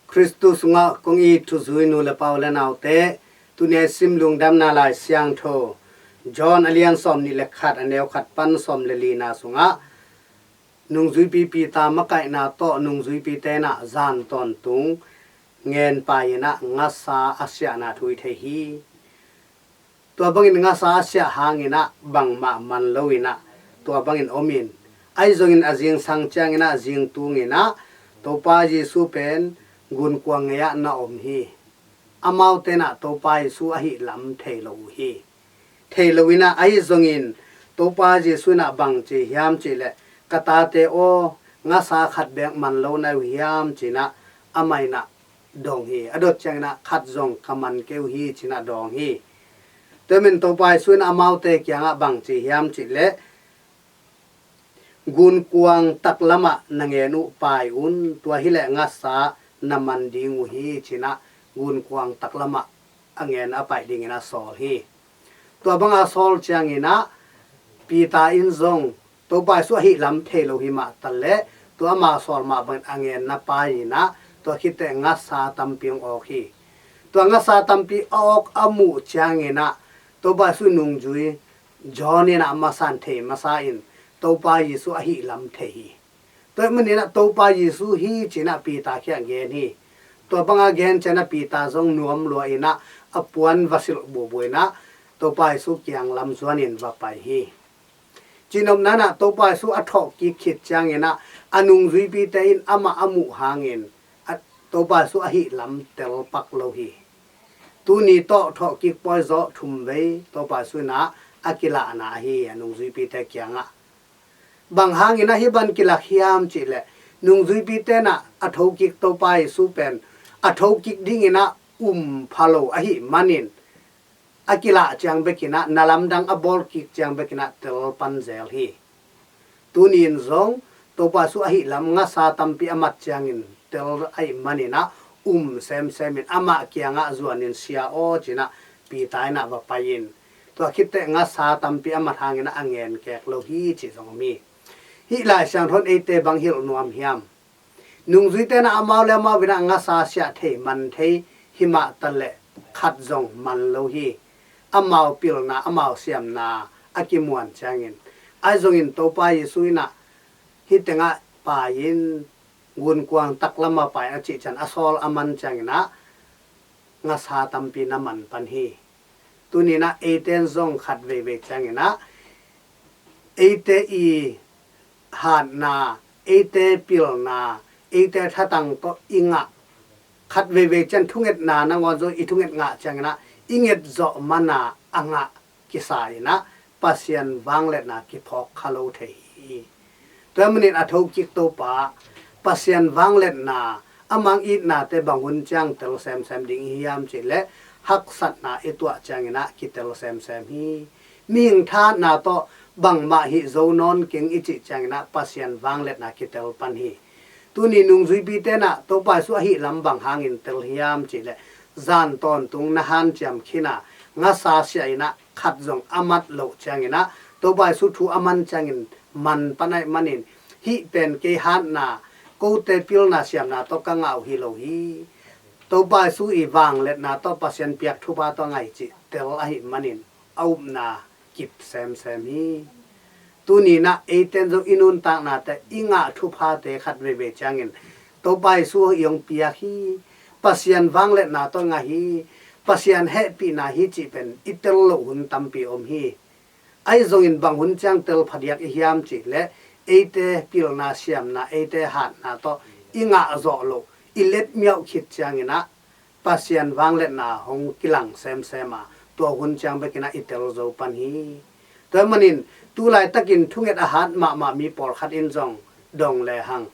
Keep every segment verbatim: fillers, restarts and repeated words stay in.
Khristu sungah kong it thuzui nu le pa u le naute, tuni a i sim Lungdamna Lai Siangtho John a lian sawm nih le khat, a neu khat pan sawm le lina sungah nungzuipi Peter makaihna tawh nungzuipite in ah zan tawntung ngen pai in ah ngasa a siahna thu i thei hi. Tua bangin ngasa a siah hangin ah bangmah man lo in ah tua bangin om in, ahi zongin a zingsang ciangin ah zingtung in ah Topa Jesu pen gunkuang ngei ah na om hi. Amaute in ah Topa Jesu ahih lam thei lo uh hi. Thei lo in ah, ahi zongin Topa Jesu in ah bang ci hiam cih leh, "Ka tate aw, ngasa khat beek man lo na uh hiam?" ci in ah amah in ah dong hi. A dot ciangin ah, "Khat zong ka man kei uh hi," ci in ah dong hi. Tua ahih manin Topa Jesu in amaute kiangah bang ci hiam cih leh, "Gunkuang taklamah na ngen uh pai un, tua hi leh ngasa na man ding uh hi," ci in ah gunkuang taklamah a ngen a paih dingin a sawl hi. Tua banga a sawl ciangin ah Peter in zong Topa Jesu ahih lam thei lo hi mah ta leh, tua ama sawl mah bangin a ngen na pai in ah tua khit teh ngasa tampi hong awk hi. Tua ngasa tampi a awk a muh ciangin ah Topa Jesu nungzui John in ah a masa in thei masa in Topa Jesu ahih lam thei hi. Tua ahih manin ah Topa Jesu hi ci in ah Peter kiang gen hi. Tua banga gen ciangin ah Peter zong nuam lua in ah a puan va silh bubu in ah Topa Jesu kiang lam zuanin va pai hi. Cihnopna in ah Topa Jesu a thawhkik khit ciangin ah a nungzuipite in amah a muh hangin a, Topa Jesu ahih lam tel pak lo hi. Tuni tawh thawhkik pawi zawh thum vei Topa Jesu in ah a kilahna ahi hi a nungzuipite kiangah. Bang hangin ah hih bang kilak hiam cih leh, nungzuipite in ah a thokik Topa Jesu pen a thokik dingin ah um pha lo ahih manin, a kilah ciang bekin ah, na lamdang a bawlkik ciang bekin ah tel pan zel hi. Tuni in zong Topa Jesu ahih lam ngasa tampi a mat ciangin tel ahih manin ah um semsem in amah kiangah zuanin, "Sia aw," ci in ah Peter in ah va pai in, tua khit teh ngasa tampi a mat hangin ah a ngen kek lo hi cih zong om hi. Hih Lai Siangtho in eite bang hilh nuam hiam? Nungzuite in ah amau le amau in ah ngasa siah thei man thei hi mah ta leh, khat zong man lo hi. Amau pilna, amau siamna a kimuan ciangin, ahi zongin Topa Jesu in ah hih tengah pai in, gunkuang taklamah pai in a cih ciang a sawl a man ciangin ah ngasa tampi na man pan hi. Tuni in ah eite in zong khat veivei ciangin ah eite i hatna, eite pilna, eite thatang tawh i ngah, khat veivei ciang thungetna nangawn zong i thunget ngah ciangin ah i nget zawh man a a ngah kisa in ah Pasian vangliatna kiphawk kha lo thei hi. Tua ahih manin a thokik Topa Pasian vangliatna, a mang itnate bang hun ciang tel semsem ding i hiam cih leh, haksatna i tuah ciangin ah kitel semsem hi. Mihing thahatna tawh bangmah hih zo nawn keng i cih ciangin ah Pasian vangliatna kitel pan hi. Tuni nungzuipite in ah Topa Jesu ahih lam bang hangin tel hiam cih leh, zan tawntung na hanciam khin a, ngasa siah in ah khat zong a mat loh ciangin ah, Topa Jesu thu a man ciangin man pan ahih manin, hih pen kei hatna, kote pilna siamna tawh ka ngah uh hi lo hi. Topa Jesu i vangliatna tawh, Pasian piak thupha tawh ngah hi cih tel ahih manin a upna kip semsem hi. Tuni in ah eite in zong i nuntaknate, i ngah thuphate khat veivei ciangin Topa Jesu i hong piak hi, Pasian vangliatna tawh ngah hi, Pasian hehpihna hi cih pen i tel loh hun tampi om hi. Ahi zongin bang hun ciang tel phadiak i hiam cih leh, eite pilna siamna, eite hatna tawh i ngah zawh loh, i letmiauh khit ciangin ah Pasian vangliatna hong kilang semsem a, tua hun ciang bekin ah i tel zo pan hi. Tua ahih manin tu laitakin thunget a hat mahmah mi pawlkhat in zong dong lehang,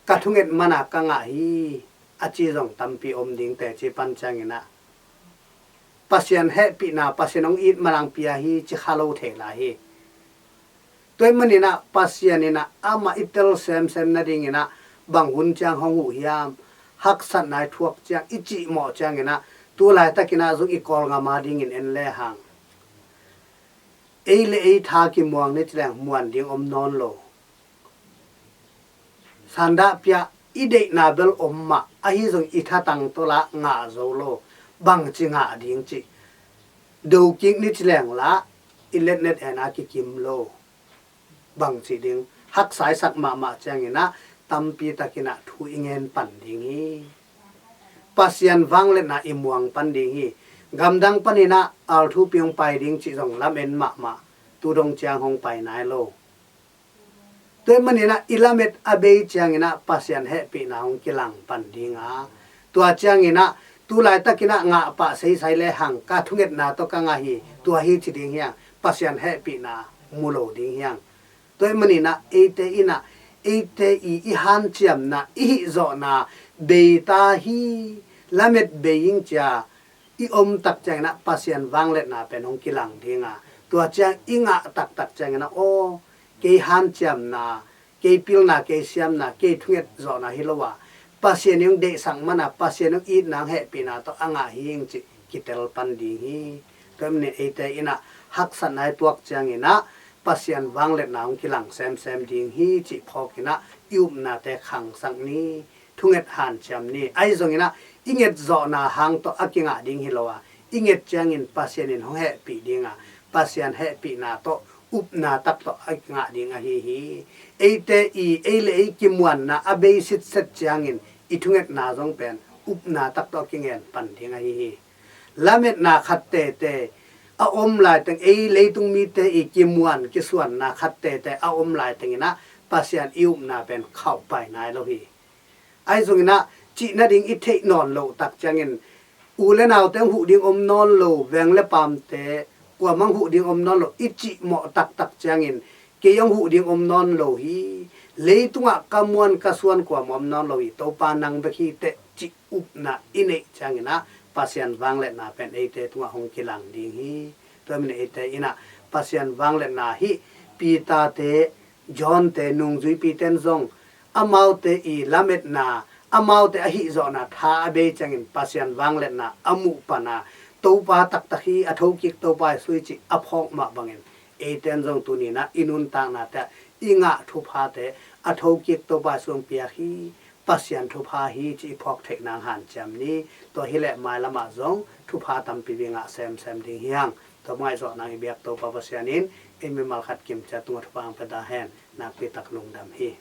"Ka thunget man a ka ngah hi," a ci zong tampi om ding teci pan ciangin ah, Pasian hehpihna, Pasian hong it man a hong pia hi ci kha lo thei lai hi. Tua ahih manin ah Pasian in ah amah i tel semsem nadingin ah bang hun ciang hong huh hiam, haksatna i thuak ciang, i cihmawh ciangin ah tu laitakin ah zong i Kawlgam a dingin en lehang, ei le ei tha kimuang ni ci leng muan ding om nawn lo. Sandah pia, i deihna bel om mah, Ahi zong i thatang tawh lah ngah zo lo, bangci ngah ding cih. Dokik ni ci leng lah i letnet en a kikim lo, bangci ding. Haksa i sak mahmah ciangin ah tampi takin ah thu i ngen pan ding hi. Pasian vangliatna i muang pan ding hi. Gamdang panin ah althu pi hong pai ding cih zong lamen mahmah, tu dong ciang hong pai nai lo. Tua ahih manin ah i lamet a bei ciangin ah Pasian hehpihna hong kilang pan ding a, tua ciangin ah tu laitakin ah ngah pah seisai le hang, ka thungetna tawh ka ngah hi, tua hi ci ding hi hang, Pasian hehpihna mu lo ding hi hang. Tua ahih manin ah eite in ah eite i, i hanciamna, i hihzawhna bei ta hi. Lamet bei ing cia i om tak ciangin ah Pasian vangliatna pen hong kilang ding a, tua ciang i ngah taktak ciangin ah, aw, kei hanciamna, kei pilna, kei siamna, kei thunget zawhna hi lo a, Pasian in hong deihsak man a, Pasian in hong itna, hong hehpihna tawh a ngah hi ing cih kitel pan ding hi. Tua ahih manin eite in ah haksatna i tuak ciangin ah Pasian vangliatna hong kilang semsem ding hi cih phawkin ah i upnate khangsak ni. Thunget hanciam ni. Ahi zongin ah i ngetzawhna hang tawh a kingah ding hi lo a, i nget ciangin Pasian in hong hehpih ding a, Pasian hehpihna tawh upna tak tawh a kingah ding ahi hi. Eite i, ei le ei kimuanna a bei sitset ciangin i thungetna zong pen upna tak tawh a kingen pan ding ahi hi. Lametna khat tete a om laiteng, ei leitung mite i kimuan kisuanna khat tete a om laitengin ah Pasian i upna pen khauhpai nai lo hi. Ahi zongin ah cih nading i theih nawn loh tak ciangin, u le naute hong huh ding om nawn lo, veng le paamte kuamah hong huh ding om nawn lo i cih mawh taktak ciangin, kei hong huh ding om nawn lo hi, leitungah ka muan ka suan kuamah om nawn lo hi, Topa nang bek hi teh cih upna i neih ciangin ah Pasian vangliatna pen eite tungah hong kilang ding hi. Tua ahih manin eite in ah Pasian vangliatna hih Peter-te, John-te, nungzuipite in zong amaute i lametna, amaute a hihzawhna tha a bei ciangin Pasian vangliatna a muh pan a, Topa taktak hi, a thokik Topa Jesu hi cih a phawk mah bangin, eite in zong tuni in ah i nuntaknate ah i ngah thuphate a thokik Topa Jesu hong piak hi, Pasian thupha hi cih i phawk theih nang hanciam ni. Tua hi leh mailamah zong thupha tampi i ngah semsem ding hi hang. Tua ngaihzawh nang i biak Topa Pasian in ei mimal khat kimciat tungah thupha hong pia ta hen. Nakpi tak lungdam hi.